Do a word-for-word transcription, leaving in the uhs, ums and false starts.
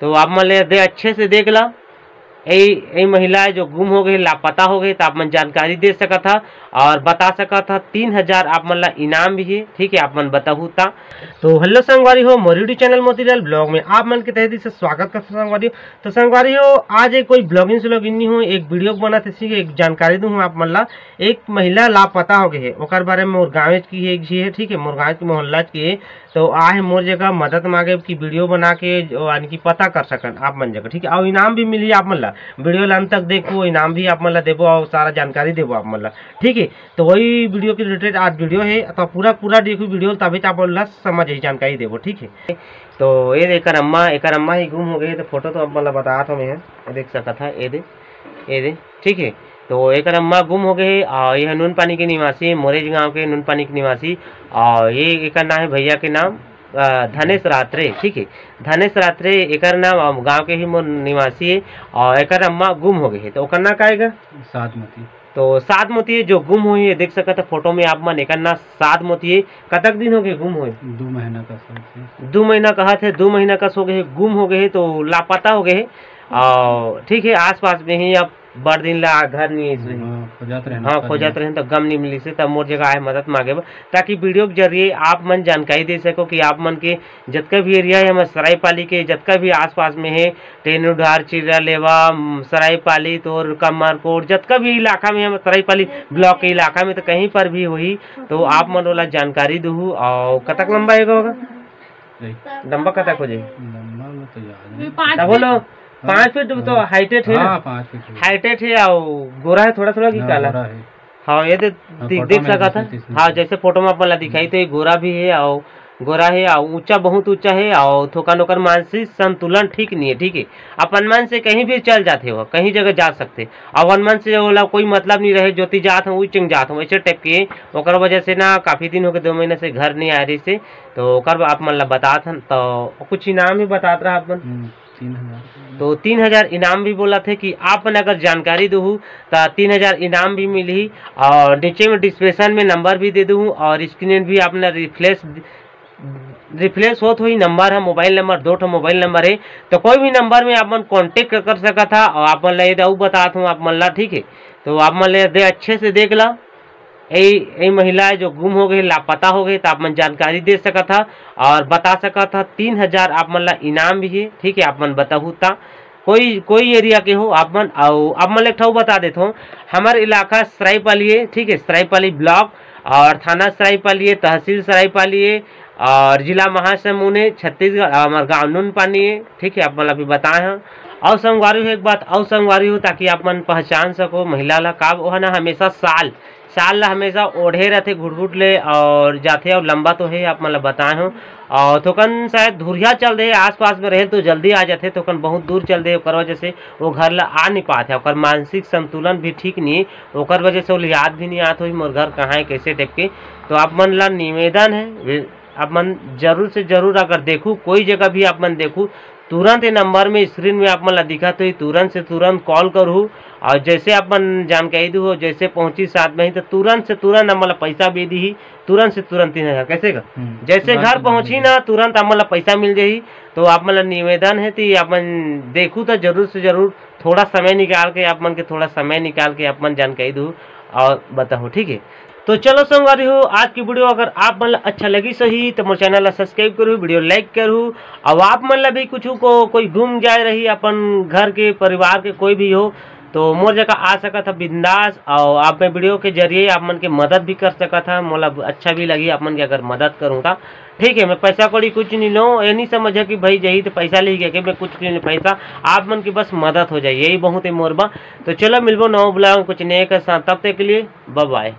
तो आप मन ले दे अच्छे से देख ला, ए, ए महिला जो गुम हो गए, लापता हो गए, तो आप मन जानकारी दे सकत हा और बता सकत हा। तीन हजार आप मन ला इनाम भी है, ठीक है, आप मन बताहू ता। तो हेलो संगवारी हो, मोर YouTube चैनल मोतीलाल ब्लॉग में आप मन के तहे दिल से स्वागत करता संगवारी हो। तो संगवारी हो, आज एक कोई ब्लॉगिंग स्लॉगिंग नहीं हो, एक वीडियो बनात हे, ठीक है, एक जानकारी दूँ आप मन ला। एक महिला लापता हो गए है, ओकर बारे में मोर गाँव की एक झी है, ठीक है, मोर गाँव के मोहल्ला की है। तो आहे मोर जगह मदद मांगे कि वीडियो बना के जो यानी कि पता कर सकन आप मन जगह, ठीक है। और इनाम भी मिली आप मन ला, वीडियो ला अंत तक देखो, इनाम भी आप मन ला देबो और सारा जानकारी देबो आप मन ला, ठीक है। तो वही वीडियो के रिलेटेड आज वीडियो है, तो पूरा पूरा देखो वीडियो, तभी तो आप मन ला समझ ही जानकारी देबो, ठीक है। तो ये दे एकर अम्मा, एकर अम्मा ही गुम हो गई है, तो फोटो तो आप मन ला बतात हो मैं, ये देख सकत हा, ये दे, ये दे, ठीक है। तो एकर अम्मा गुम हो गए हे, और ये नून पानी के निवासी, मोरेज गांव के नून पानी के निवासी, और ये एकर नाम है भैया के नाम, अ, धनेश रात्रे, ठीक है, धनेश रात्रे एकर नाम, और गांव के ही मोर निवासी है, और एकर अम्मा गुम हो गए हे, तो ओकर नाम का आएगा? साधमती। तो साधमती जो गुम हुई है, देख सकत है फोटो में आप मन, एकर नाम साधमती है। कतक दिन हो गए गुम हुए? दो महीना का सो गए। दो महीना कहा थे, दो महीना का सो गए, गुम हो गए, तो लापता हो गए है। और ठीक है, आसपास में ही अब बड़ दिन ला घर नहीं है इसमें। हाँ, खोजत रहे, हाँ, खोजत रहे तो गम नहीं मिली से, तब मोर जगह आए मदद मांगे बर, ताकि वीडियो के जरिए आप मन जानकारी दे सको कि आप मन के जतका भी एरिया है हमर सरायपाली के, जतका भी आसपास में है, टेनुढार, चिरलेवा, सरायपाली, तोर कमरकोट, जतका भी इलाका में हम सरायपाली ब्लॉक के इलाका में तो कहीं पर भी होही, तो आप मन ओला जानकारी दूहू। और कतक लंबा हेगा होगा? लंबा कतक हो जाही? लंबा में तो याद नहीं। तब बोलो, पाँच फीट तो हाँ। हाइटेट है ना? हाँ, पाँच फीट है। हाइटेट है और गोरा है थोड़ा थोड़ा कि हाँ, काला? गोरा है। हाँ, ये दे हाँ, देख सकत है। हाँ, जैसे फोटो में अपन ला दिखाई, तो ये गोरा भी है और गोरा है और ऊंचा, बहुत ऊंचा है और थोकन ओकर मानसिक संतुलन ठीक नहीं है, ठीक है। अपन मन से कहीं भी चल जाते हो, कहीं जगह जा सकते, और अपन मन से ओला कोई मतलब नहीं रहे, जोती जात हो, उई चंग जात हो, ऐसे टाइप के। ओकर वजह से ना काफी दिन हो गए, दो महीने से घर नहीं आ रही से, तो ओकर आप मन ला बतात हन, तो कुछ इनाम भी बतात रहा अपन। तीन हजार। तो तीन हजार इनाम भी बोला थे कि आप मन अगर जानकारी दूहू, तो तीन हजार इनाम भी मिली। और नीचे में डिस्क्रिप्शन में नंबर भी दे दूहू और स्क्रीन भी अपना रिफ्लेश, रिफ्लेश होत हुई नंबर है, मोबाइल नंबर, दो ठो मोबाइल नंबर है। तो कोई भी नंबर में आप मन कॉन्टेक्ट कर सकत हा और आप मन ला ये दे अउ बतात हूँ आप मन ला, ठीक है। तो आप मन ले दे अच्छे से देख ला। ए, ए महिला जो गुम हो गए, लापता हो गए, तो आप मन जानकारी दे सकत हा और बता सकत हा। तीन हजार आप मन ला इनाम भी है, ठीक है, आप मन बताहू ता। कोई, कोई एरिया के हो आप मन, अउ आप मन ला एक ठो बता देत हो, हमर इलाका सरायपाली है, ठीक है, सरायपाली ब्लॉक और थाना सरायपाली है, तहसील सरायपाली है और जिला महासमुंद है, छत्तीसगढ़, हमर गाँव नून पानी है, ठीक है, आप मन ला भी बताए हैं। अउ संगवारी हो एक बात, अउ संगवारी हो, ताकि आप मन पहचान सको महिला ला, का वो है ना, हमेशा साल साल ला हमेशा ओढ़े रहथे घुटघुट ले और जाथे, और लंबा तो है, आप मन ला बताए हो। और थोकन शायद धुरिया चल दे, आसपास में रहे तो जल्दी आ जाथे, थोकन बहुत दूर चल दे, ओकर वजह से वो घर ला आ नहीं पाथे, ओकर मानसिक संतुलन भी ठीक नहीं है, ओकर वजह से वो याद भी नहीं आत होही मोर घर कहाँ है, कैसे टाइप के। तो आप मन ला निवेदन है, वे-, आप मन जरूर से जरूर अगर देखू, कोई जगह भी आप मन देखू, तुरंत ये नंबर में, स्क्रीन में आप मन ला दिखत होही, तुरंत से तुरंत कॉल करहू। और जैसे आप मन जानकारी दूहू, जैसे पहुंची साथ में ही, तो तुरंत से तुरंत आप मन ला पैसा भी दीही, तुरंत से तुरंत तीन हजार। कैसे का? हम्म, जैसे तुरंत घर तुरंत पहुंची मिल ना, तुरंत आप मन ला पैसा मिल जाही। तो आप मन ला निवेदन है, तो आप मन देखू तो जरूर से जरूर थोड़ा समय निकाल के, आप मन के थोड़ा समय निकाल के आप मन जानकारी दूहू और बताहू, ठीक है। तो चलो संगवारी हो, आज की वीडियो अगर आप मन ला अच्छा लगी सही, तो मोर चैनल ला सब्सक्राइब करू, वीडियो लाइक करू। अब आप मन ला भी कुछ को कोई गुम जाए रही अपन घर के, परिवार के कोई भी हो, तो मोर जगह आ सकत हा बिंदास। और आप मैं वीडियो के जरिए आप मन के मदद भी कर सकत हा, मोला अच्छा भी लगी आप मन के अगर मदद करूँ ता, ठीक है। मैं पैसा कौड़ी कुछ नहीं लो, ये नहीं समझा कि भाई जही तो पैसा ले गया कि मैं कुछ नहीं, पैसा आप मन की बस मदद हो जाए, यही बहुत है मोर बा। तो चलो मिलबो नवा ब्लॉग में कुछ नए के साथ, तब तक के लिए बाय बाय।